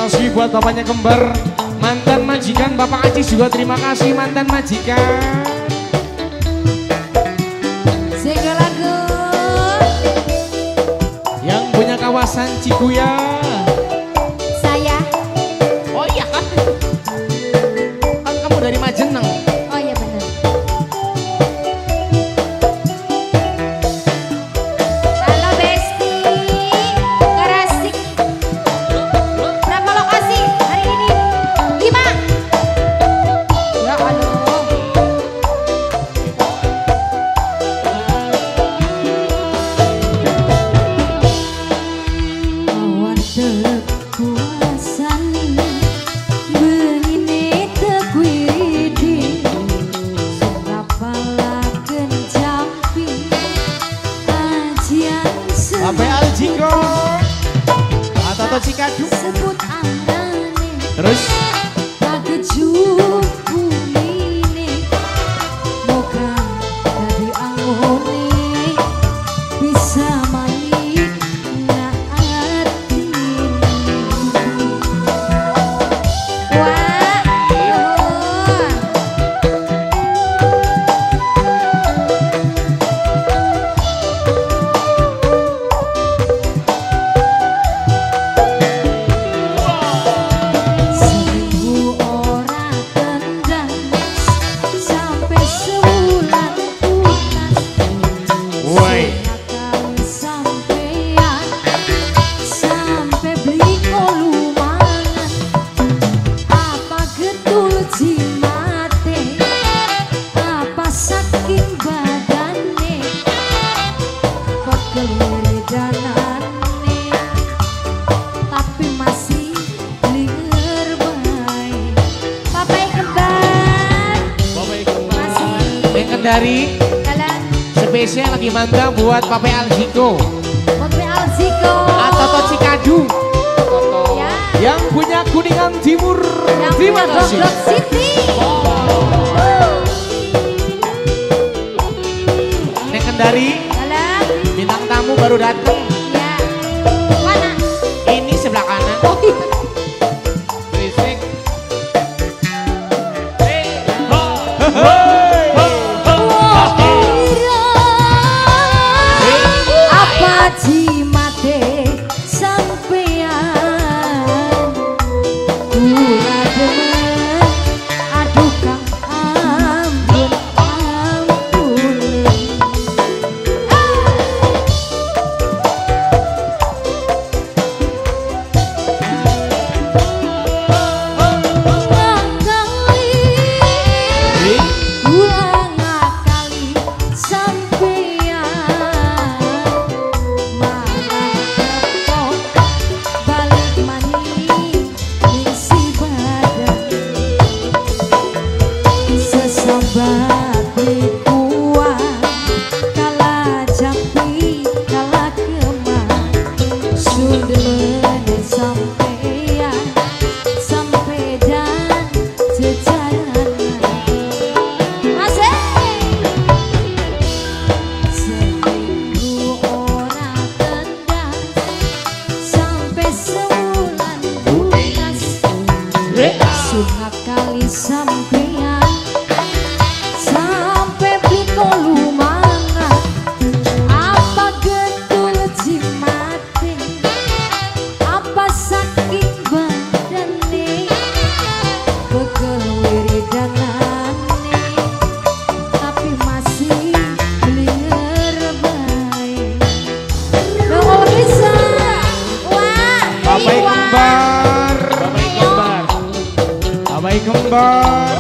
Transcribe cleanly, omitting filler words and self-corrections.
Kasih buat bapaknya kembar, mantan majikan Bapak Acis juga terima kasih mantan majikan. Single lagu yang punya kawasan Cikuya. Saya. Oh iya kan? Kan kamu dari Majeneng. Oh iya benar. Halo Besti, Karasik. Berapa lokasi hari ini? 5. Ya Allah. Awan tekuasani bengine tekuidi surapalaken jampi ajian. Sampai Aljiko atau Cikadu. Sebut arane. Terus kagejuk bumine moga dadi angone bisa malik na atine. Wah, nuhun. Seminggu ora tendang sampai sewulan punas. Woi. Kali sampean sampai beli lumangan apa getul jimate apa saking badane pegel wiridanane tapi masih linger bae. Papai kembar. Bapak kembar. Masih. Yang Kendari kalian spesial lagi mantap buat Papai Aljiko Papai Alziko atau Cikadu ya yang punya Kuningan Timur. Yang Terima punya kasih. Goblok City. Neng Kendari Dalam bintang tamu baru datang. Ya mana? Ini sebelah kanan. Oh iya. Berisik. Apa jimate sampean kula demen aduh kang ampun ampun. Ngakali kula ngakali sampean malah tepok balik maning ning si badan sesambat kuat kala jampi kala kemar sundemen sampean sampai dan jejaranan. Asik. Seminggu ora tendang sampai sewulan punas sunat kali sampean sampai bliko lumangan apa getul jimate apa saking badane pegel wiridanane tapi masih blinger bae. Nongol bisa. Wah, Papai iya. kembar. Papai kembar. Papai kembar.